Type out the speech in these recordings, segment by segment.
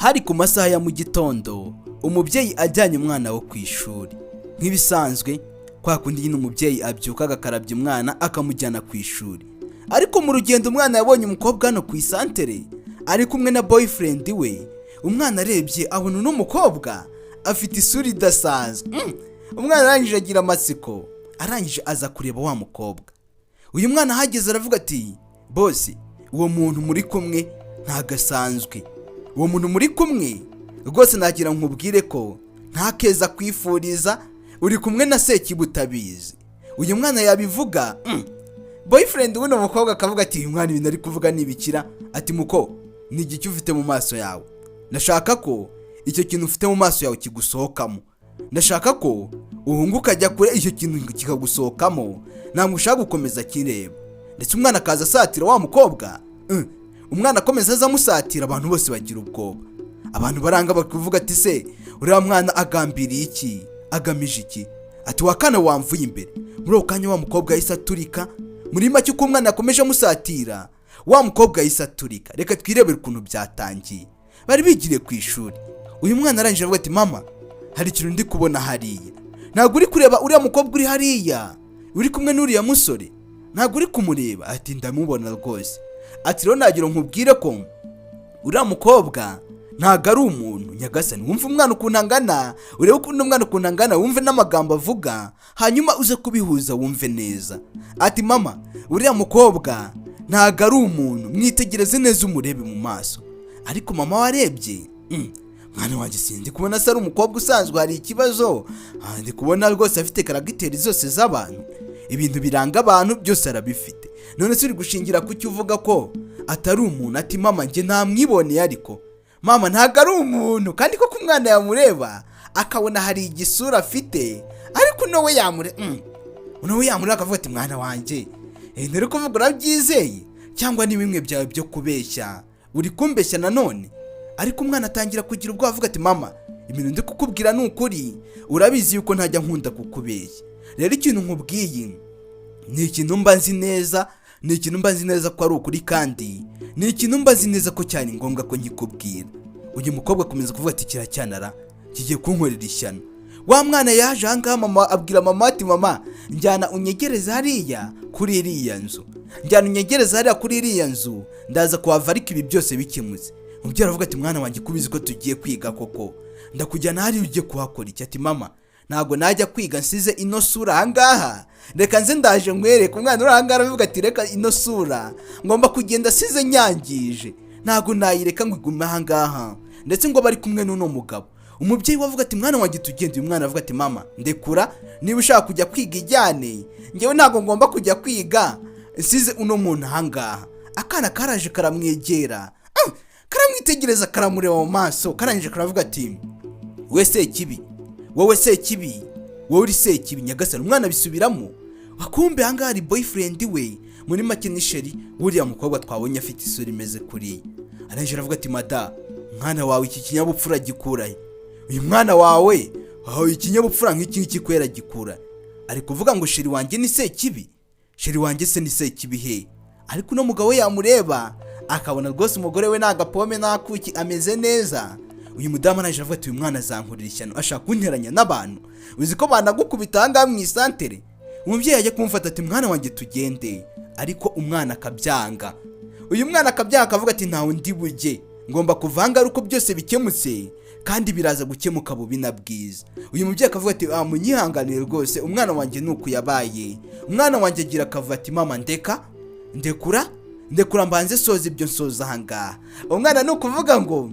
Hari ku masaha ya mu gitondo, umubyeyi ajyanye umwana we ku ishuri nk'ibisanzwe, kwa kundi nyine umubyeyi abyuka agakarabya umwana akamujyana ku ishuri. Ariko mu rugendo umwana yabonye umukobwa hano ku isantere ari kumwe na boyfriend we. Umwana arebye abona uno mukobwa afite isura idasanzwe. Umwana arangije agira amatsiko, arangije aza kureba wa mukobwa. Uyu mwana ahageze aravuga ati: "Boss, uwo muntu muri kumwe ntago asanzwe. Uwo muntu muri kumwe rwose nagira nkubwire ko nta keza kwifuriza, uri kumwe na Sekibi utabizi." Uyu mwana yabivuga, boyfriend w'uno mukobwa akavuga ati: "Uyu mwana ibintu ari kuvuga ni ibikira?" Ati: "Muko, ni igiki ufite mu maso yawe? Ndashaka ko icyo kintu ufite mu maso yawe kigusohokamo. Ndashaka ko uhunga ukajya kure, icyo kintu kikagusohokamo. Ntabwo ushaka gukomeza kireba." Ndetse umwana akaza asatira wa mukobwa. Umwana akomeza aza amusatira, abantu bose bagira ubwoba. Abantu baranga bakavuga ati: "Se uriya mwana agambiriye iki? Agamije iki?" Ati: "Wakana wamvuye imbere." Muri ako kanya wa mukobwa yahise aturika. Muri make, uko umwana yakomeje amusatira, wa mukobwa yahise aturika. Reka twirebere ukuntu byatangiye. Bari bigiriye ku ishuri. Uyu mwana arangije avuga ati: "Mama, hari ikintu ndi kubona hariya. Ntabwo uri kureba uriya mukobwa uri hariya uri kumwe n'uriya musore? Ntabwo uri kumureba?" Ati: "Ndamubona rwose." Ati: "Rero nagira nkubwire ko uriya mukobwa ntabwo ari umuntu." Nyagasani, wumve umwana ukuntu angana, urebe ukuntu umwana ukuntu angana, wumve n'amagambo avuga, hanyuma uze kubihuza wumve neza. Ati: "Mama, uriya mukobwa ntabwo ari umuntu, mwitegereze neza umurebe mu maso." Ariko mama warebye, "Mwana wanjye, sindi kubona se ari umukobwa usanzwe. Hari ikibazo? Ah, ndi kubona rwose afite caractère zose z'abantu, ibintu biranga abantu byose arabifite. None se uri gushingira ku cyo uvuga ko atari umuntu?" Ati: "Mama, njye ntamwiboneye, ariko mama ntabwo ari umuntu." Kandi koko umwana yamureba akabona hari igisura afite, ariko uno we uno we yamureba akavuga ati: "Mwana wanjye, nturi kuvuga urabyizeye cyangwa ni bimwe byawe byo kubeshya? Uri kumbeshya nanone?" Ariko umwana atangira kugira ubwoba, avuga ati: "Mama, ibintu ndi kukubwira ni ukuri. Urabizi yuko ntajya nkunda kukubeshya. Rero ikintu nkubwiye ni ikintu mba nzi neza, ni ikintu mba nzi neza ko ari ukuri, kandi ni ikintu mba nzi neza ko cyari ngombwa ko nkikubwira." Uyu mukobwa akomeza kuvuga ati: "Kiracyanara kigiye kunkorera ishyano." Wa mwana yaje ahangaha, mama abwira mama ati: "Mama, njyana unyegereze hariya kuri iriya nzu, njyana unyegereze hariya kuri iriya nzu, ndaza kuhava ariko ibi byose bikemutse." Umubyeyi aravuga ati: "Mwana wanjye, kubizi ko tugiye kwiga koko, ndakujyana hariya ugiye kuhakora iki?" Ati: "Mama, ntabwo najya kwiga nsize ino sura ahangaha. Reka nze ndaje nkwereke." Umwana uri ahangaha aravuga ati: "Reka, ino sura ngomba kugenda asize nyangije, ntabwo nayireka ngo igume ahangaha." Ndetse ngo bari kumwe n'uno mugabo. Umubyeyi we avuga ati: "Mwana wanjye, tugende." Uyu mwana avuga ati: "Mama, ndekura, niba ushaka kujya kwiga ijyane, ngewe ntabwo ngomba kujya kwiga nsize uno muntu ahangaha." Akana karaje karamwegera, karamwitegereza, karamureba mu maso, karangije karavuga ati: "We Sekibi, wowe Sekibi, wowe uri Sekibi." Nyagasani, umwana abisubiramo. Akumbe ahangaha hari boyfriend we, muri make ni chéri wuriya mukobwa twabonye afite isura imeze kuriya. Arangije aravuga ati: "Mada, mwana wawe iki kinyabupfura gikurahe? Uyu mwana wawe aho ikinyabupfura nk'iki ngiki kwera gikura? Ari kuvuga ngo chéri wanjye ni Sekibi. Chéri wanjye se ni Sekibi he?" Ariko uno mugabo we yamureba akabona rwose umugore we ni agapome n'akuki, ameze neza. Uyu mudamu arangije avuga ati: "Uyu mwana azankurira ishyano, ashaka kunteranya n'abantu. Uzi ko banagukubita ahangaha mu isantere?" Umubyeyi ajya kumufata ati: "Mwana wanjye, tugende." Ariko umwana akabyanga. Uyu mwana akabyanga, akavuga ati: "Ntawe ndi bujye, ngomba kuvanga ari uko byose bikemutse, kandi biraza gukemuka bubi na bwiza." Uyu mubyeyi akavuga ati: "Ah, munyihanganire rwose, umwana wanjye ni uku yabaye." Umwana wanjye agira akavuga ati: "Mama, ndeka, ndekura, ndekura mbanze soza ibyo nsoza ahangaha." Umwana ni ukuvuga ngo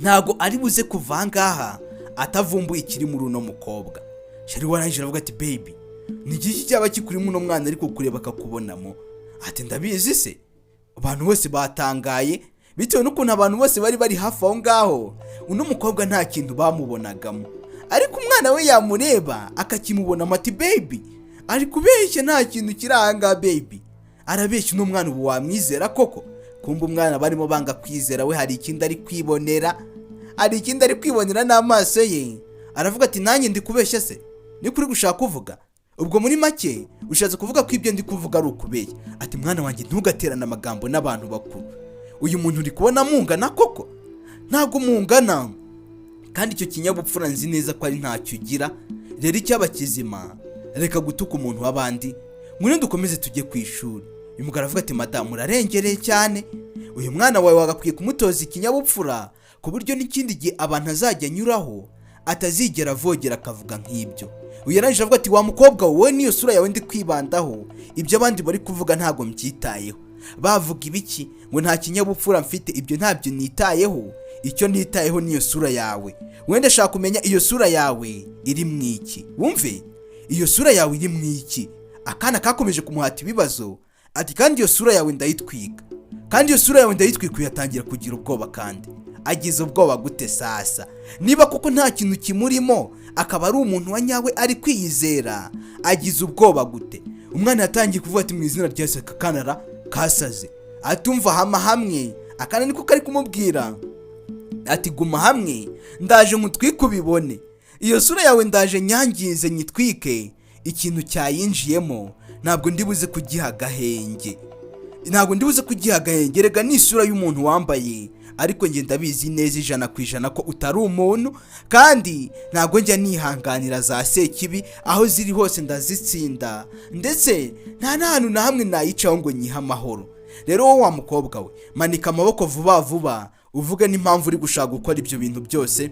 ntabwo ari buze kuva ahangaha atavumbuye ikiri muri uno mukobwa. Chéri warangije aravuga ati: "Baby, ni iki cyaba kikurimo uno mwana ariko kureba akakubonamo?" Ati: "Ndabizi se?" Abantu bose batangaye bitewe n'ukuntu abantu bose bari bari hafi aho ngaho, uno mukobwa nta kintu bamubonagamo, ariko umwana we yamureba akakimubonamo. Ati: "Baby ari kubeshya, nta kintu kiri ahangaha, baby arabeshya. Uno mwana ubu wamwizera koko?" Kumva umwana barimo banga kwizera, we hari ikindi ari kwibonera, hari ikindi ari kwibonera n'amaso ye. Aravuga ati: "Nanjye ndi kubeshya se? Niko uri gushaka kuvuga? Ubwo muri make ushatse kuvuga ko ibyo ndi kuvuga ari ukubeshya?" Ati: "Mwana wanjye, ntugaterane amagambo n'abantu bakuru. Uyu muntu uri kubona mungana koko?" Ntabwo mungana, kandi icyo kinyabupfura nzi neza ko ari ntacyo ugira. Rero icyaba kizima, reka gutuka umuntu w'abandi, ngwino dukomeze tujye ku ishuri. Uyu mugabo aravuga ati: "Madamu, urarengereye cyane. Uyu mwana wawe wagakwiye kumutoza ikinyabupfura, ku buryo n'ikindi gihe abantu azajya anyuraho atazigera avogera akavuga nk'ibyo." Uyu yarangije avuga ati: "Wa mukobwa, wowe n'iyo sura yawe ndi kwibandaho, ibyo abandi bari kuvuga ntabwo mbyitayeho. Bavuga ibiki ngo nta kinyabupfura mfite, ibyo ntabyo nitayeho. Icyo nitayeho niyo sura yawe. Wenda ashaka kumenya iyo sura yawe iri mu iki. Wumve, iyo sura yawe iri mu iki?" Akana kakomeje kumuhata ibibazo, ati: "Kandi iyo sura yawe ndayitwika, kandi iyo sura yawe ndayitwika." Uyu atangira kugira ubwoba. Kandi agize ubwoba gute sasa, niba koko nta kintu kimurimo, akaba ari umuntu wa nyawe, ari kwiyizera, agize ubwoba gute? Umwana yatangiye kuvuga ati: "Mu izina rya Yesu, aka kana kasaze." Atumva hama hamwe. Akana niko kari kumubwira ati: "Guma hamwe, ndaje nkutwike ubibone. Iyo sura yawe ndaje nyangize, nyitwike. Ikintu cyayinjiyemo ntabwo ndibuze kugiha agahenge, ntabwo ndibuze kugiha agahenge. Rega ni isura y'umuntu wambaye, ariko njye ndabizi neza 100% ko utari umuntu. Kandi ntabwo njya nihanganira za sekibi, aho ziri hose ndazitsinda, ndetse nta n'ahantu na hamwe nayicaho ngo nyihe amahoro. Rero wowe wa mukobwa we, manika amaboko vuba vuba, uvuge n'impamvu uri gushaka gukora ibyo bintu byose,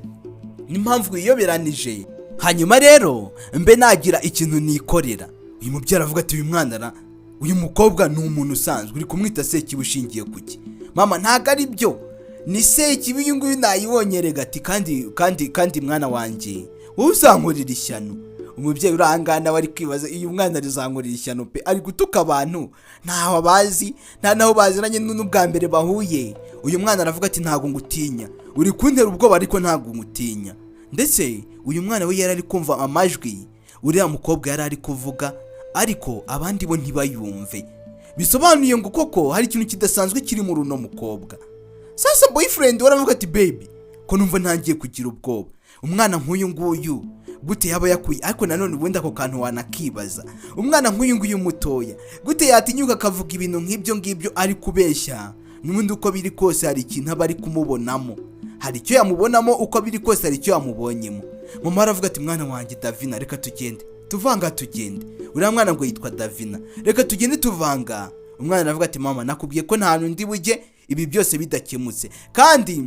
n'impamvu wiyoberanije, hanyuma rero mbe nagira ikintu nikorera." Uyu mubyeyi aravuga ati: "Uyu mwana ra, uyu mukobwa ni umuntu usanzwe, uri kumwita sekibi ushingiye kuki?" "Mama, ntabwo ari byo, ni sekibi uyu nguyu, nayibonye rega." Ati: Kandi mwana wanjye, wowe uzankorera ishyano." Umubyeyi uri ahangaha nawe ari kwibaza: "Uyu mwana rizankorera ishyano pe! Ari gutuka abantu ntaho abazi, nta naho baziranye, n'ubwa mbere bahuye." Uyu mwana aravuga ati: "Ntabwo ngutinya, uri kuntera ubwoba ariko ntabwo ngutinya." Ndetse uyu mwana we yari ari kumva amajwi uriya mukobwa yari ari kuvuga, ariko abandi bo ntibayumve. Bisobanuye ngo koko hari ikintu kidasanzwe kiri muri uno mukobwa. Sasa boyfriend we aravuga ati: "Baby, ko numva ntangiye kugira ubwoba, umwana nk'uyu nguyu gute yaba yakuye?" Ariko nanone ubundi ako kantu wanakibaza: umwana nk'uyu nguyu mutoya gute yatinyuka akavuga ibintu nk'ibyo ngibyo ari kubeshya? N'ubundi uko biri kose hari ikintu aba ari kumubonamo, hari icyo yamubonamo, uko biri kose hari icyo yamubonyemo. Mama aravuga ati: "Mwana wanjye Davina, reka tugende tuvanga, tugende." Uriya mwana ngo yitwa Davina. "Reka tugende tuvanga." Umwana aravuga ati: "Mama, nakubwiye ko nta hantu ndi bujye ibi byose bidakemutse, kandi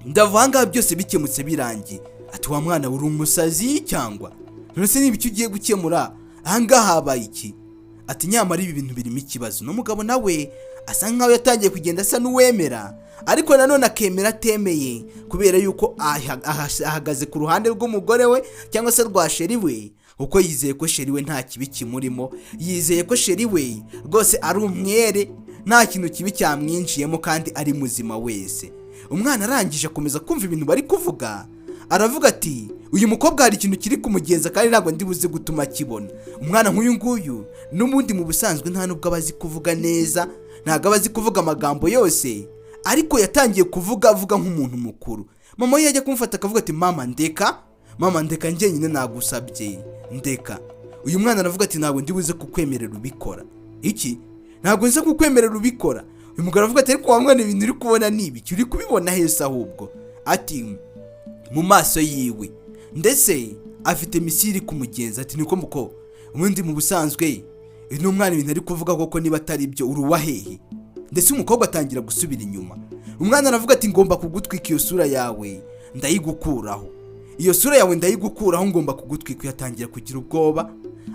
ndava ahangaha byose bikemutse, birangiye." Ati: "Wa mwana, uri umusazi cyangwa? None se niba icyo ugiye gukemura ahangaha habaye iki?" Ati: "Nyamara ibi bintu birimo ikibazo." N'umugabo nawe asa nkaho yatangiye kugenda asa n'uwemera, ariko nanone akemera atemeye, kubera yuko ahagaze ku ruhande rw'umugore we cyangwa se rwa chéri we, kuko yizeye ko chéri we nta kibi kimurimo, yizeye ko chéri we rwose ari umwere, nta kintu kibi cyamwinjiyemo kandi ari muzima wese. Umwana arangije akomeza kumva ibintu bari kuvuga, aravuga ati: "Uyu mukobwa hari ikintu kiri kumugenza, kandi ntabwo ndi buze gutuma akibona." Umwana nk'uyu nguyu n'ubundi mu busanzwe nta nubwo aba azi kuvuga neza, ntabwo aba azi kuvuga amagambo yose, ariko yatangiye kuvuga avuga nk'umuntu mukuru. Mama we yajya kumufata akavuga ati: "Mama ndeka, mama ndeka njyenyine, nagusabye ndeka." Uyu mwana aravuga ati: "Ntabwo ndi buze kukwemerera ubikora iki, ntabwo nza kukwemerera ubikora." Uyu mugabo aravuga ati: "Ariko wa mwana, ibintu uri kubona ni ibiki? Uri kubibona hese ahubwo?" Ati: "Mu maso yiwe, ndetse afite mission iri kumugenza." Ati: "Niko muko, ubundi mu busanzwe uyu ni umwana, ibintu ari kuvuga koko niba atari byo, uri uwa hehe?" Ndetse umukobwa atangira gusubira inyuma. Umwana aravuga ati: "Ngomba kugutwika, iyo sura yawe ndayigukuraho, iyo sura yawe ndayigukuraho, ngomba kugutwika." Uyu atangira kugira ubwoba,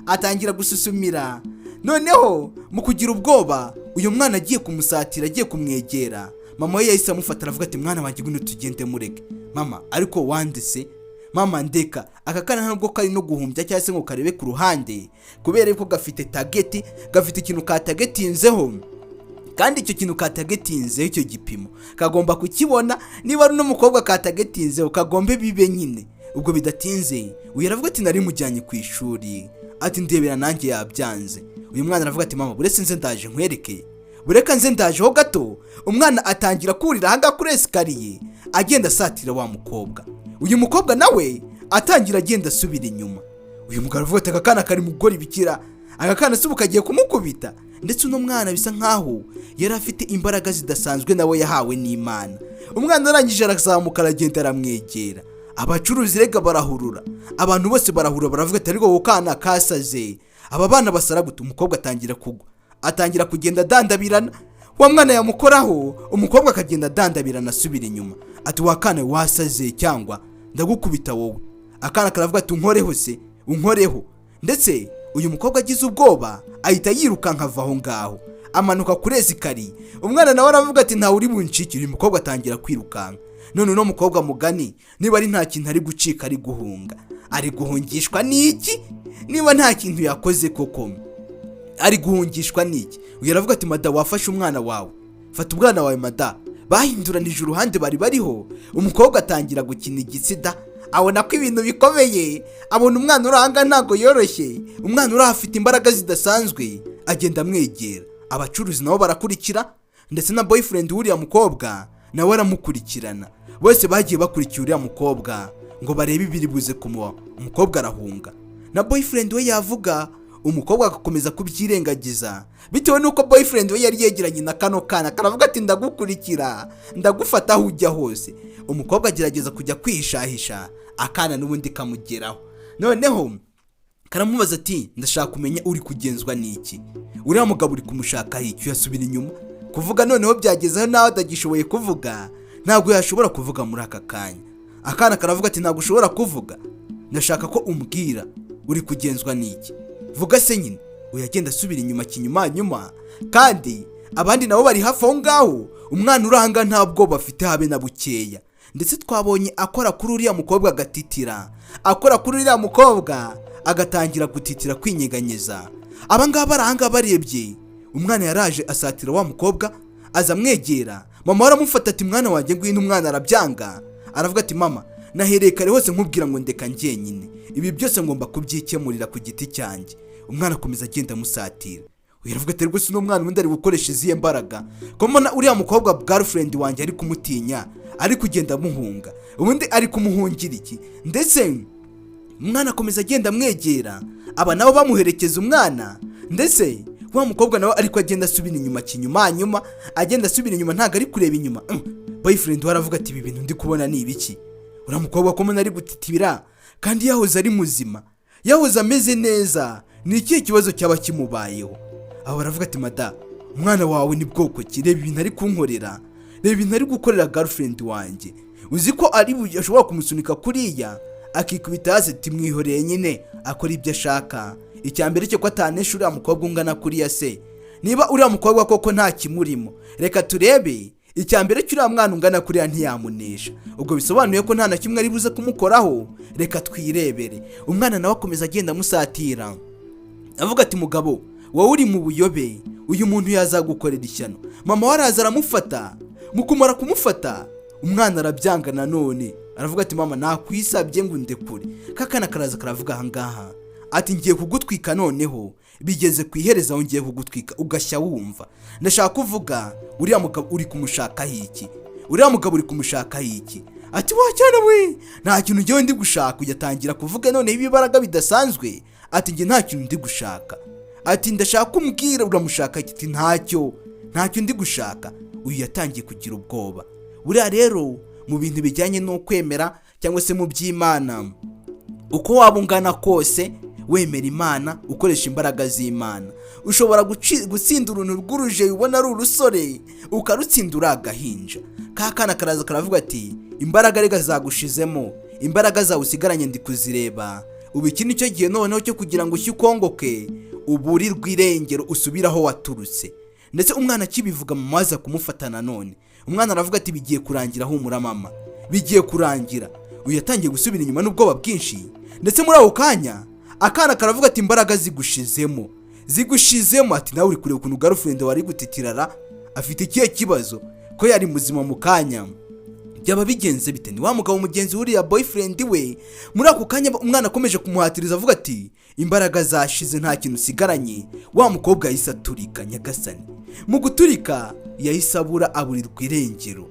atangira gususumira. Noneho mu kugira ubwoba, uyu mwana agiye kumusatira, agiye kumwegera, mama we yahise amufata, aravuga ati: "Mwana wanjye, ngwino tugende." "Mureke mama." "Ariko wandese mama, ndeka." Aka kana ntabwo kari no guhumbya cyangwa se ngo karebe ku ruhande, kubera yuko gafite target, gafite ikintu katargetinzeho, kandi icyo kintu katargetinzeho, icyo gipimo kagomba kukibona. Niba ari n'umukobwa katargetinzeho, kagombe bibe nyine. Ubwo bidatinze uyu aravuga ati: "Nari mujyanye ku ishuri." Ati: "Ndebera nanjye yabyanze." Uyu mwana aravuga ati: "Mama, buretse nze ndaje nkwereke, bureka nze ndajeho gato." Umwana atangira kurira ahangaha kuri escalier, agenda asatira wa mukobwa. Uyu mukobwa nawe atangira agenda asubira inyuma. Uyu mugabo aravuga ati: "Aka kana kari mu gukora ibikira? Aka kana se ubu kagiye kumukubita?" Ndetse uno mwana bisa nkaho yari afite imbaraga zidasanzwe nawe yahawe n'Imana. Umwana arangije arazamuka, aragenda aramwegera. Abacuruzi rega barahurura, abantu bose barahurura, baravuga ati: "Ariko ako kana kasaze, aba bana basara gute?" Umukobwa atangira kugwa, atangira kugenda adandabirana. Wa mwana yamukoraho, umukobwa akagenda adandabirana asubira inyuma, ati: "Wa kana wasaze cyangwa ndagukubita wowe?" Akana karavuga ati: "Unkoreho se, unkoreho." Ndetse uyu mukobwa agize ubwoba, ahita yirukanka ava aho ngaho, amanuka kuri escalier. Umwana nawe aravuga ati: "Ntawe uri buncikire." Uyu mukobwa atangira kwirukanka. None uno mukobwa mugani, niba ari nta kintu ari gucika, ari guhunga, ari guhungishwa n'iki? Niba nta kintu yakoze koko, ari guhungishwa n'iki? Uyu aravuga ati: "Mada, wafashe umwana wawe, fata umwana wawe, mada." Bahinduranije uruhande bari bariho. Umukobwa atangira gukina igitsida, abona ko ibintu bikomeye, abona umwana uri ahangaha ntabwo yoroshye, umwana uri aha afite imbaraga zidasanzwe. Agenda amwegera, abacuruzi nabo barakurikira, ndetse na boyfriend w'uriya mukobwa nawe aramukurikirana. Bose bagiye bakurikiye uriya mukobwa ngo barebe ibiri buze kumubaho. Umukobwa arahunga, na boyfriend we yavuga, umukobwa agakomeza kubyirengagiza, bitewe n'uko boyfriend we yari yegeranye na kano kana. Karavuga ati: "Ndagukurikira, ndagufata aho ujya hose." Umukobwa agerageza kujya kwihishahisha, akana n'ubundi kamugeraho. Noneho karamubaza ati: "Ndashaka kumenya uri kugenzwa n'iki? Uriya mugabo uri kumushakaho iki?" Yasubira inyuma kuvuga, noneho byagezeho nawe atagishoboye kuvuga, ntabwo yashobora kuvuga muri aka kanya. Akana karavuga ati: "Ntabwo ushobora kuvuga, ndashaka ko umbwira uri kugenzwa n'iki, vuga se nyine." Uyu agenda asubira inyuma kinyuma nyuma, kandi abandi nabo bari hafi aho ngaho. Umwana uranga nta bwoba afite habe na bukeya. Ndetse twabonye akora kuri uriya mukobwa agatitira, akora kuri uriya mukobwa agatangira gutitira, kwinyeganyeza. Aba ngaba bari aha ngaha barebye, umwana yaraje asatira wa mukobwa, aza amwegera. Mama we aramufata ati: "Mwana wanjye, ngwino." Umwana arabyanga, aravuga ati: "Mama, nahereye kare hose nkubwira ngo ndeka njyenyine, ibi byose ngomba kubyikemurira ku giti cyanjye." Umwana akomeza agenda amusatira. Uyu aravuga ati: "Rwose uno mwana ubundi ari gukoresha izihe mbaraga, ko mbona uriya mukobwa girlfriend wanjye ari kumutinya, ari kugenda amuhunga? Ubundi ari kumuhungira iki?" Ndetse umwana akomeza agenda amwegera, aba nabo bamuherekeza umwana. Ndetse wa mukobwa nawe ariko agenda asubira inyuma kinyuma nyuma, agenda asubira inyuma, ntabwo ari kureba inyuma. Boyfriend we aravuga ati: "Ibi bintu ndi kubona ni ibiki? Uriya mukobwa ko mbona ari gutitira kandi yahoze ari muzima, yahoze ameze neza, ni ikihe kibazo cyaba kimubayeho?" Aho baravuga ati: "Mada, umwana wawe ni bwoko ki? Reba ibintu ari kunkorera, reba ibintu ari gukorera girlfriend wanjye. Uzi ko ari ashobora kumusunika kuriya akikubita hasi?" Ati: "Mwihoreye nyine akora ibyo ashaka. Icya mbere cyo ko atanesha uriya mukobwa ungana kuriya se? Niba uriya mukobwa koko nta kimurimo, reka turebe. Icya mbere cy'uriya mwana ungana kuriya ntiyamunesha, ubwo bisobanuye ko nta na kimwe ari buze kumukoraho. Reka twirebere." Umwana nawe akomeza agenda amusatira, avuga ati: "Mugabo, wowe uri mu buyobe, uyu muntu yazagukorera ishyano." Mama we araza aramufata. Mu kumara kumufata, umwana arabyanga nanone, aravuga ati: "Mama, nakwisabye ngo ndekure." Kakana karaza karavuga ahangaha ati: "Ngiye kugutwika, noneho bigeze ku iherezo aho ngiye kugutwika ugashya wumva. Ndashaka kuvuga, uriya mugabo uri kumushakaho iki? Uriya mugabo uri kumushakaho iki?" Ati: "Wacyana we, nta kintu ngewe ndi gushaka." Ujya atangira kuvuga noneho ibibaraga bidasanzwe, ati: "Njye nta kintu ndi gushaka." Ati: "Ndashaka kumbwira uramushaka iki?" Ati: "Ntacyo, ntacyo ndi gushaka." Uyu yatangiye kugira ubwoba. Buriya rero mu bintu bijyanye no kwemera cyangwa se mu by'Imana, uko waba ungana kose, wemera Imana, ukoresha imbaraga z'Imana, ushobora gutsinda uruntu rw'uruje ubona ari urusore, ukarutsinda uri agahinja. Ka kana karaza karavuga ati: "Imbaraga rega zagushizemo, imbaraga zawe usigaranye ndi kuzireba. Ubu iki nicyo gihe noneho cyo kugira ngo ushye ukongoke, uburirwe irengero, usubire aho waturutse." Ndetse umwana akibivuga, mama aza kumufata nanone. Umwana aravuga ati: "Bigiye kurangira, humura mama, bigiye kurangira." Uyu yatangiye gusubira inyuma n'ubwoba bwinshi. Ndetse muri ako kanya akana karavuga ati: "Imbaraga zigushizemo, zigushizemo." Ati: "Nawe uri kureba ukuntu girlfriend wari gutitirara, afite ikihe kibazo ko yari muzima mu kanya? Byaba bigenze bite?" Ni wa mugabo mugenzi w'uriya boyfriend we. Muri ako kanya umwana akomeje kumuhatiriza, avuga ati: "Imbaraga zashize, nta kintu usigaranye." Wa mukobwa yahise aturika. Nyagasani! Mu guturika yahise abura, aburirwa irengero,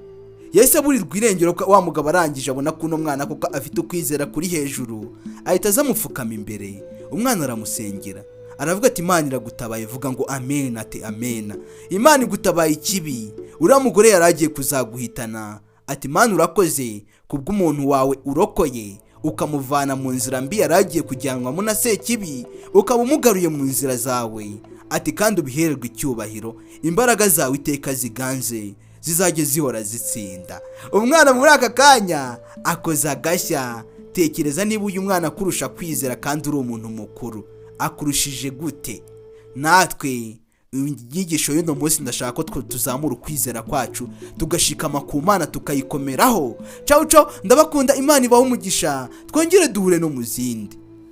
yahise aburirwa irengero. Wa mugabo arangije abona ko uno mwana koko afite ukwizera kuri hejuru, ahita aza amupfukama imbere. Umwana aramusengera, Aravuga ati: "Imana iragutabaye." Vuga ngo amen. Ati: "Amena, Imana igutabaye ikibi, uriya mugore yari agiye kuzaguhitana." Ati: "Imana urakoze kubw'umuntu wawe urokoye, ukamuvana mu nzira mbi yari agiye kujyanwamo na Sekibi, ukaba umugaruye mu nzira zawe." Ati: "Kandi ubihererwe icyubahiro, imbaraga zawe iteka ziganze, zizajye zihora zitsinda." Umwana muri aka kanya akoze agashya. Tekereza niba uyu mwana akurusha kwizera kandi uri umuntu mukuru, akurushije gute? Natwe inyigisho y'uno munsi, ndashaka ko tuzamura ukwizera kwacu, tugashikama ku Mana, tukayikomeraho. Cawu cawu, ndabakunda, Imana ibahe umugisha, twongere duhure no mu zindi.